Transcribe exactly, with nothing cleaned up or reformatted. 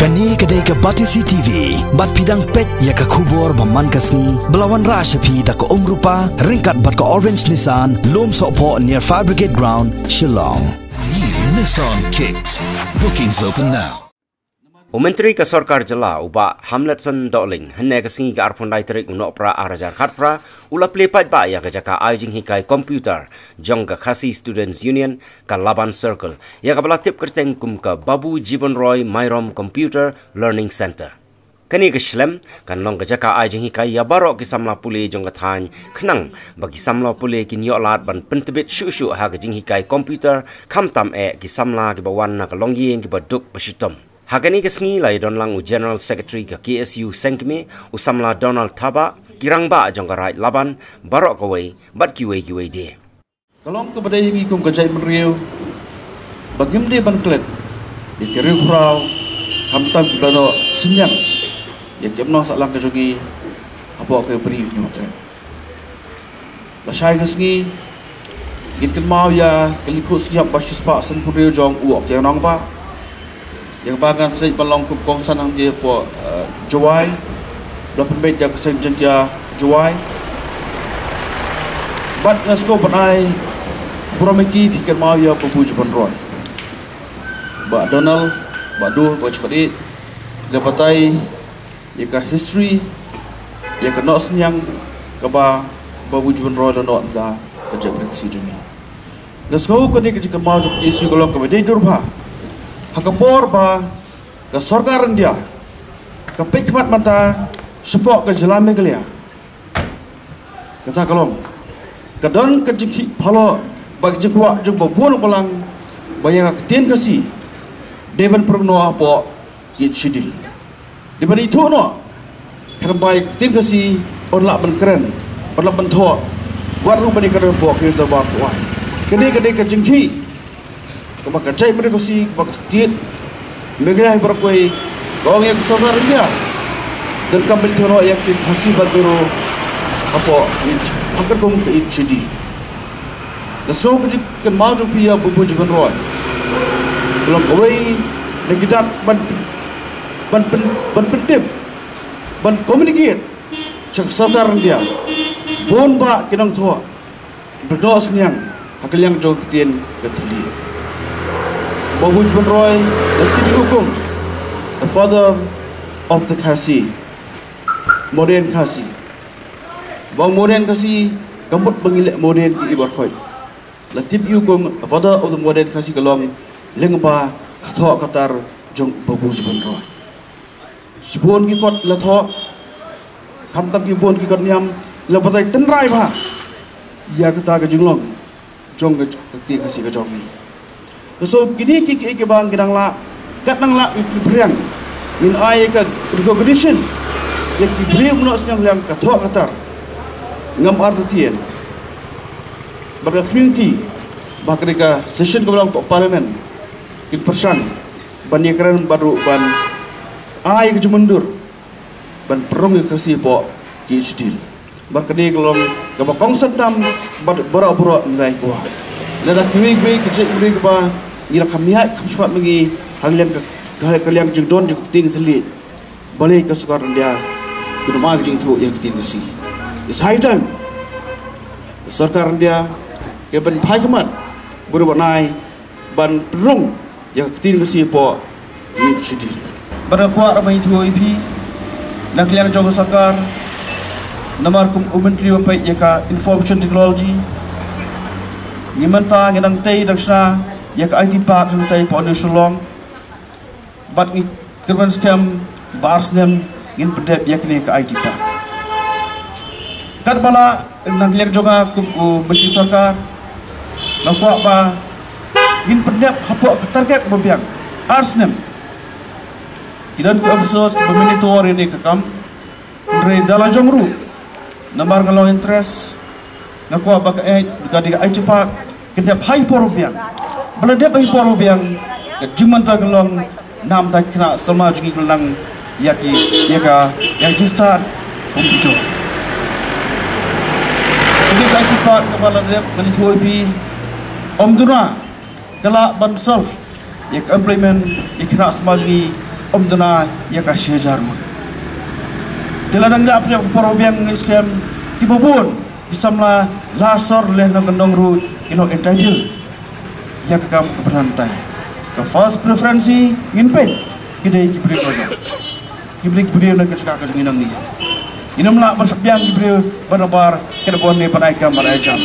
Kane ka dei ka Batesi T V, bad phi dang peit ïa ka khubor ba man ka sngi, ba la wanrah sha phi da ka Umrupa, ryngkat bad ka Orange Nissan, Lumsohphoh near Fire Brigade Ground, Shillong. New Nissan Kicks. Bookings open now. U Myntri ka Sorkar Jylla u Bah Hamletson Dohling, hynne ka sngi ka arphew khyndai tarik u Nohprah ar hajar khatphra, u la plie paidbah ïa ka jaka ai jinghikai computer jong ka Khasi Students Union, ka Laban Circle, ïa kaba la tip kyrteng kum ka Babu Jibon Roy Myrom Computer Learning Centre. Kane ka shlem kan long ka jaka ai jinghikai ïa baroh ki samla pule jong ka thaiñ, khnang ba ki samla pule kin ïoh lad ban pyntbit shuh shuh ha ka jinghikai computer, khamtam eh ki samla kiba wan na ka longïing kiba duk ba shitom. Ha kane ka sngi la ïadon lang u General Secretary ka K S U Sengkmie, u samla Donald Thabah, ki rangbah jong ka Raid Laban, baroh kawei, bad kiwei kiwei de. Ka long kaba dei ïa ngi kum ka jaitbynriew ba ngim dei ban klet ïa ki riewkhraw, khamtam kiba la noh synñiang ïa ki amnong sahlang ka jong ngi hapoh ka Ri Hynñiewtrep. Lashai ka sngi ngin kynmaw ïa ka lyngkhuh sniap ba shispah sanphew hynriew jong u Okïang Nongbah, ïa kaba ngan sa leit ban long kum u kongsan hangne hapoh, eh, Jowai, ba la pynbeit da ka Seng Jaiñtia Jowai. Bad nga sngewbha ban ai burom ïa ki, phi kynmaw ïa Babu Jibon Roy, Bah Donald, Bah Duh, Bah Chokdit, la batai ïa ka history, ïa ka noh synñiang kaba Babu Jibon Roy la noh na ka jaitbynriew Khasi jong ngi. Nga sngew kane ka jingkynmaw jong ka K S U ka long kaba dei dur bha, ha ka por ba ka Sorkar India ka peit khmat mynta shapoh ka jylla Meghalaya. Kata ka long, ka don ka jingkhih phalor bad ka jingkwah jong babun u Balang ba ïa ka ktien Khasi dei ban pynrung noh hapoh ka Eighth Schedule. Dei ban ithuh noh, khnang ba ïa ka ktien Khasi yn lah ban kren, yn lah ban thoh, wat ruh ban ïakren hapoh ki dorbar thaw aiñ. Kane ka dei ka jingkhih kaba ka jaitbynriew Khasi, kaba ka state Meghalaya hi baroh kawei ka ong ïa ka Sorkar India, donkam ban ithuh noh ïa ka ktien Khasi bad Garo hapoh, ha ka rukom ka Eighth Schedule. Nga sngew ka jingkynmaw jong phi ïa Babu Jibon Roy ka long kawei na ki dak ban pyn-, ban pyn-, ban pyntip, ban communicate sha ka Sorkar India. Bun bah ki nongthoh ba noh synñiang ha ka liang jong ka ktien ka thylliej. Babu Jibon Roy la tip ïa u kum the father of the Khasi, modern Khasi. Ba ong modern Khasi, ka mut ba ngi leh modern ki i baroh khoit. La tip ïa u kum the father of the modern Khasi ka long lyngba ka thoh ka tar jong Babu Jibon Roy. Shibun ki kot la thoh, khamtam ki bun ki kot niam, la batai tynrai bha ïa kata ka jinglong jong ka, ka ktien Khasi ka jong ngi. Ka so kine ki, ki, ki bang ki dang lah, kat dang lah ki, ki phriang, ngin ai ka recognition ïa ki briew ba noh synñiang ha ka liang ka thoh ka tar. Ngam artatien bad ka community ba ha kane ka session kaba long hapoh Parliament kin pyrshang ban ïakren bad ruh ban ai ka jingmyndur ban pynrung ïa ka Khasi hapoh ka Eighth Schedule. Bad kane ka long kaba kongsan tam bad baroh baroh ngi la kwah. Lada kiwei kiwei ki jaitbynriew kiba ngi la kham ïaid kham smat ma ngi ha ka liang ka, ka, ka liang jingdon jong ka ktien ka thylliej, balei ka Sorkar India kam ai ka jingithuh ïa ka ktien Khasi? It's high time ka Sorkar India ka ban phai khmat, bad ruh ban ai ban pynrung ïa ka ktien Khasi hapoh ka Eighth Schedule. Bad nga kwah ruh ban ïathuh ïa phi na ka liang jong ka sorkar, namar kum u Myntri ba peit ïa ka Information Technology, ngi mynta ngi dang tei dang shna ïa ka I T Park hangtei hapoh New Shillong. Bad ngi kyrmen skhem ba ar snem ngin pyndep ïa kane ka I T Park. Katba lah, na ka liang jong nga kum u Myntri Sorkar, nga kwah ba ngin pyndep hapoh ka target ba biang, ar snem. Ki don ki officers kiba monitor ïa kane ka kam. Hynrei da la jong ruh, namar nga long interest, nga kwah ba ka, eh, ka dei ka I T Park kan dep ha i por ba biang. Ba la dep ha i por ba biang, ka jingmyntoi ka long namar ki khynnah samla jong ngi ki la nang ïa ki, ïa ka, ïa ka jingstad computer. Ka dei ka I T Park kaba la dep, ngan ïathuh ïa phi, ym duna ka lah ban solve ïa ka employment ïa ki khynnah samla jong ngi Ym duna ïa ka shi hajar ngut. Te lada ngi la pynïap ka por ba biang ngi skhem kiba bun ki samla la sor leh na kyndong ruh ki long entitled ïa ka kam ka pynhyntai. Ka first preference ngin peit ki dei ki briew ka jong, ki briew, ki briew na ka jaka ka jong ngi nangne. Ngin ym lah ban shah biang ki briew ban bar ka da ban ne ban ai kam ban ai jam.